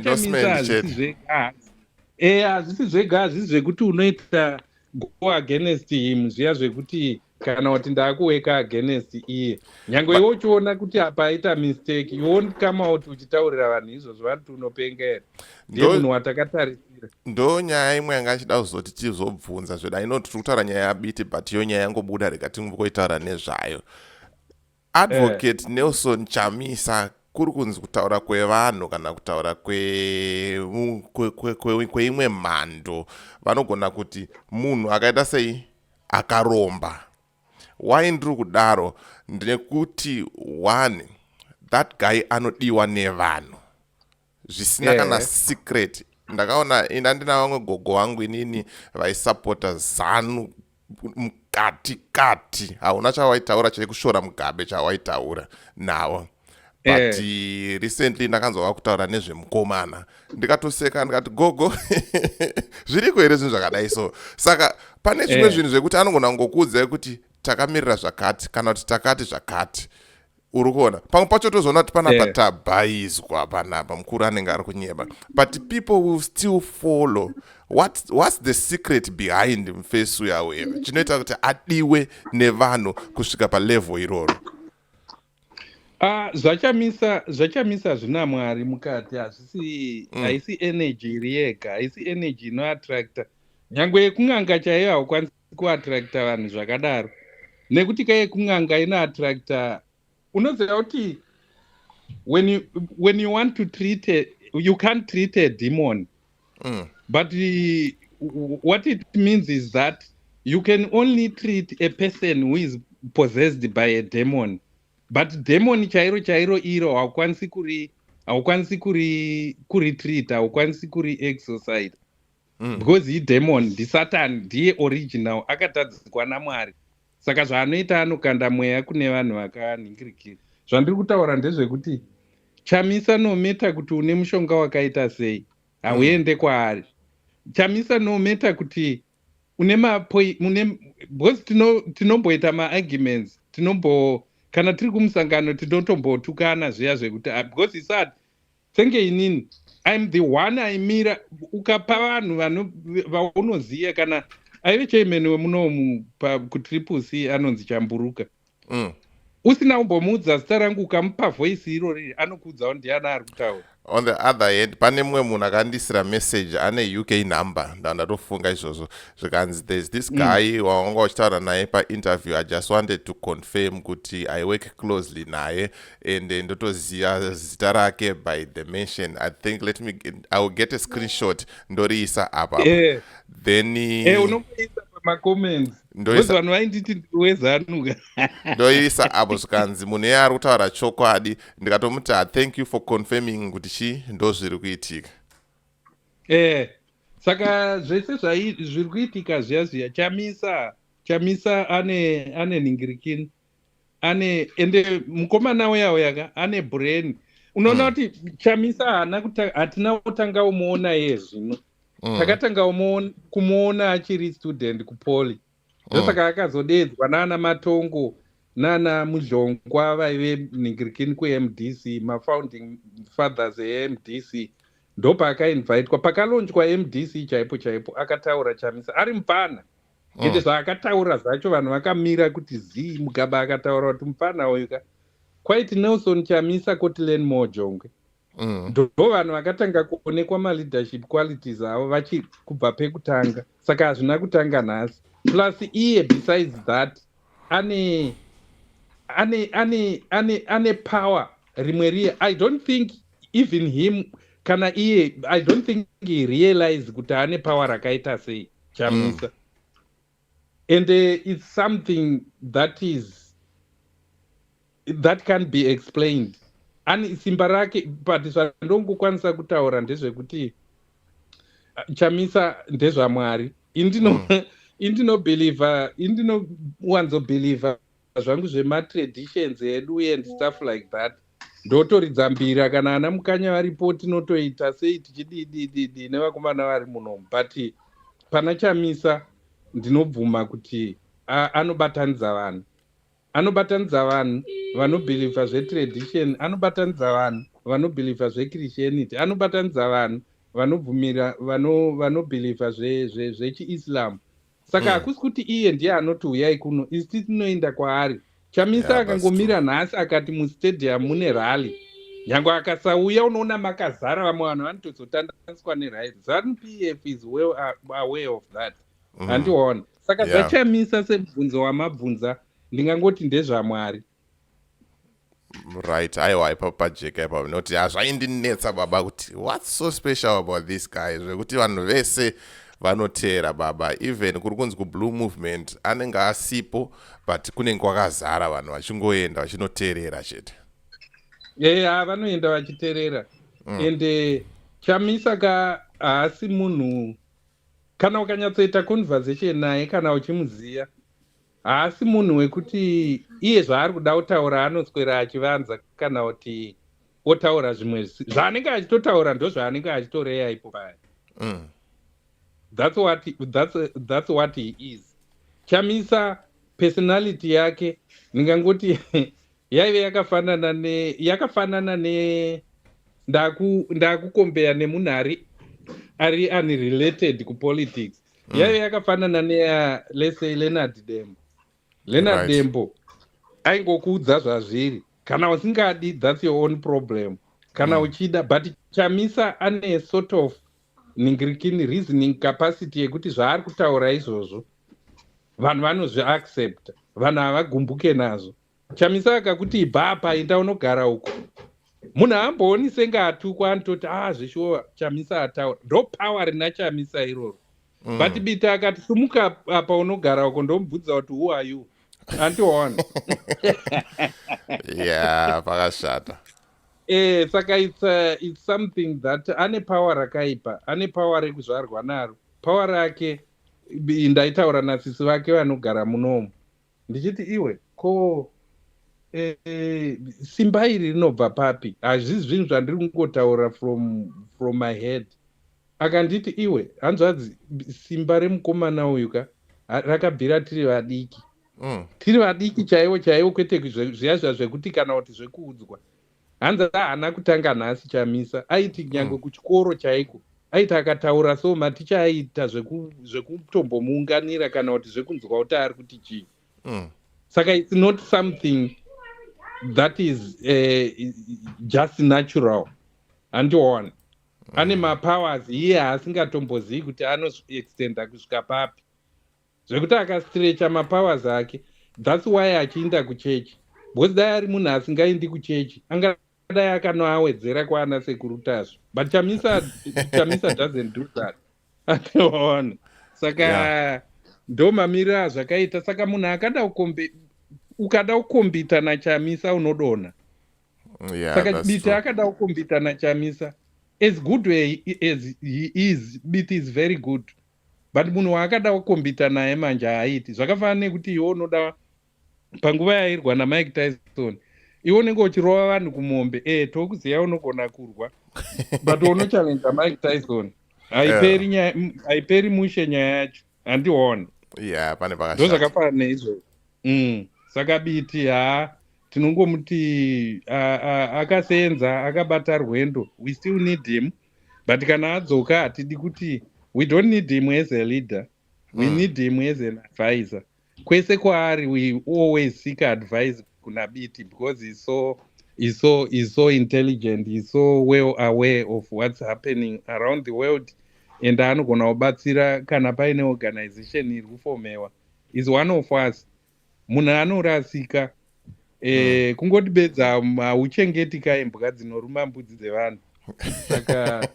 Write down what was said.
ZvaChamisa hazvisi zvega. Hazvisi zvega, hazvisi zvekuti unoita go against him zviya zvekuti kana kuti ndaakuweka against iye. Nyange iwe uchiona kuti apa aita mistake, you won't come out uchitaurira vanhu izvozvo, vanoti unopenga here. Ndiye munhu watakatarisira. Ndo nyaya imwe yanga achida kuzoti tizobvunza zvedu. I know tiri kutaura nyaya yaBiti, but iyo nyaya yangobuda, rega tingoitaura nezvayo. Advocate Nelson Chamisa, kuri kunzi kutaura kwevanhu kana kutaura kweimwe mhando, vanogona kuti munhu akaita sei, akaromba. Why ndiri kudaro? Ndekuti one, that guy anodiwa nevanhu zvisina kana secret. Ndakaona ina ndina vamwe gogo vangu inini vaisapota ZANU mukati kati, hauna chawaitaura chekushora Mugabe chawaitaura navo, but recently ndakanzwa vakutaura nezvemukomana, ndikatoseka, ndikati, "Gogo, zviriko here zvinhu zvakadai?" So saka pane zvimwe zvinhu zvekuti anogona kungokuudzai kuti takamirira zvakati kana kuti takati zvakati. Uri kuona pamwe pacho tozoona kuti panapa tabhaizwa, panapa mukuru anenge ari kunyeba, but people will still follow. What's the secret behind mufesi uya uya chinoita kuti adiwe nevanhu kusvika palevel iroro? Ah, zvaChamisa zvina Mwari mukati. Hazvisi haisi energy iri yega, haisi energy inoattracta. Nyange yekun'anga chaiyo haukwanisi kuattracta vanhu zvakadaro, nekuti kayekun'anga inoattracta, unoziva kuti when you want to treat a, you can't treat a demon, but what it means is that you can only treat a person who is possessed by a demon, but demon chairo chairo iro haukwanisi kuritreat, haukwanisi kuri exorcise because idemon, ndisatan, ndiye original akatadzikwa naMwari. Saka zvaanoita, anokanda mweya kune vanhu vakanhingirikira. Zvandiri kutaura ndezvekuti Chamisa, no matter kuti une mushonga wakaita sei, hauende kwaari Chamisa. No matter kuti une mapoi une, because tinomboita maarguments, tinombo kana tiri kumusangano tinotombotukana zviya zvekuti ah, because isati senge inini I'm the one aimira. Ukapa vanhu vaunoziva, kana aive chairman wemunomu kuTriple C anonzi Chamburuka, usina kumbomuudza zita rangu, ukamupa voice irori, anokuudzawo ndiani ari kutaura. On the other hand, pane mumwe munhu akandisira message ane UK number, ndatofunga izvozvo, zvikanzi, "There's this guy wawanga uchitaura naye painterview. I just wanted to confirm kuti I work closely naye and ndotoziva zita rake by the mention." I think let me I will get a screenshot, ndoriisa apa. Then Unomuisa pamacomments, vanhu vainditi ndiweZANU. Ndoisa apo, zvikanzi munhu iye ari kutaura chokwadi. Ndikatomuti, "Thank you for confirming kuti chi ndo zviri kuitika." Saka zvese zviri kuitika zviya zviya, Chamisa ane nhingirikini, ane ende mukomana uya uyaka ane brain. Unoona kuti Chamisa haana, hatina kutanga umuona iye zvino. Takatanga kumuona achiri student kuPoly. Ndosaka akazodedzwa naana Matongo nana Muzhongwa vaive nhingirikini kuMDC, mafounding fathers eMDC. Ndopaakainvitwa pakalaunchwa MDC chaipo chaipo. Akataura Chamisa ari mupana, ende zvaakataura zvacho vanhu vakamira kuti zii. Mugabe akataura kuti mupana uyu ka, kwaiti Nelson Chamisa, koti Learnmore Jongwe. Ndo vanhu vakatanga kuonekwa maleadership qualities avo vachi kubva pekutanga. Saka hazvina kutanga nhasi. Plus iye, besides that, ane power rimwe riye. I don't think even him, kana iye, I don't think he realize kuti ane power rakaita sei Chamisa. And it's something that can be explained, ani simba rake. But zvandongokwanisa kutaura ndezvekuti Chamisa ndezvaMwari. Indinobelieva, indinowanzobelieva zvangu zvematraditions edu and stuff like that. Ndotoridza mbira kana ana Mukanya varipo, tinotoita sei, tichididididi nevakomana vari munomu. But pana Chamisa ndinobvuma kuti anobatanidza vanhu, anobatanidza vanhu vanobelieva zvetradition, anobatanidza vanhu. Vanobhilivha zvechristianity, anobatanidza vanhu vanobvumira, vanobhilivha zvechiislam. Saka hakusi kuti iye ndiye anoti uyai kuno, isi tinoenda kwaari. Chamisa akangomira nhasi akati mustadium mune rally, nyange akasauya unoona makazara. Vamwe vanhu vanotozotandaniswa nerally. ZANU PF is well aware of that. Handiona? Saka zvachamisa, semubvunzo wamabvunza, ndingangoti ndezvaMwari. Right, aiwa, ipapo pajeka ipapo, nekuti hazvaindinetsa baba kuti what's so special about this guy zvekuti vanhu vese vanoteera baba. Even kuri kunzi kublue movement anenge asipo, but kunenge kwakazara vanhu vachingoenda vachinoteerera chete. Eya, vanoenda vachiteerera. Ende Chamisa ka haasi munhu, kana ukanyatsoita conversation naye, kana uchimuziva, haasi munhu wekuti iye zvaari kuda kutaura anoswera achivanza kana kuti otaura zvimwe. Zvaanenge achitotaura ndo zvaanenge achitoreya ipo paya. That's what he is. Chamisa, personality yake ndingangoti yaive yakafanana ne ndakukombeya nemunhu ari unrelated kupolitics. Yaive yakafanana neya, let's say, Leonard Dembo. Leonard Dembo aingokuudza zvazviri. Kana usingadi, that's your own problem. Kana uchida, but Chamisa ane sort of ningirikini reasoning capacity yekuti zvaari kutaura izvozvo vanhu vanozviaccepta, vanhu havagumbuke nazvo. Chamisa akakuti ibva apa, enda unogara uko, munhu haambooni senge atukwa, anototi a ah, zvishuwa Chamisa ataura. Ndo power rina Chamisa iroro. But Biti akati sumuka apa unogara uko, ndomubvunza kuti who are you? Andiona? Yeah, pakashata. Saka it's something that ane power rakaipa, ane power rekuzvarwa naro. Power rake, ndaitaura nasisi vake vanogara munomu ndichiti, iwe ko simba iri rinobva papi? Hazvisi zvinhu zvandiri kungotaura from my head. Akanditi, iwe hanzvadzi, simba remukomana uyu ka rakabvira tiri vadiki. Tiri vadiki chaivo chaivo, kwete zviya zviya zvekuti kana kuti zvekuudzwa. Hanzi haana kutanga nhasi Chamisa. Aiti nyange kuchikoro chaiko aiti akataura so, maticha aiita zvekutombomuunganira kana kuti zvekunzwa kuti ari kuti chii. Saka it's not something that is just natural. Handiona? Ane mapowers iye haasingatombozivi kuti anoextenda kusvika papi, zvekuti akastrecha mapowers ake. That's why achiinda kuchechi, because dai ari munhu asingaendi kuchechi angadai akanoawedzera kwaana Sekuru Tasvu. But Chamisa doesn't do that. Andiona? Saka ndo mamiriro azvakaita. Saka munhu akada kukombe, ukada kukombita naChamisa unodonha. Saka Biti akada kukombita naChamisa, as good as he is, Biti is very good, but munhu waakada kukombita naye manje haaiti. Zvakafanana nekuti iwe unoda, panguva yairwa naMike Tyson, iwe unenge uchirova vanhu kumombe, tokuziva unogona kurwa, but unochallenja Mike Tyson, haiperi haiperi mushe nyaya yacho. Handioni? Yeah, pane Ndo pakashata. Zvakafanana neizvozvo. Saka Biti, haa, tinongomuti akasenza, akabata rwendo. We still need him, but kana adzoka hatidi kuti, we don't need him as a leader, we need him as an advisor. Kwese kwaari we always seek advice kuna Biti because he's so intelligent, he's so well aware of what's happening around the world, and anogona kubatsira kana paine organization iri kufomewa. Is one of us. Munhu anorasika kungoti bedza hauchengeti kaimbwa dzinoruma mbudzi dzevanhu. Saka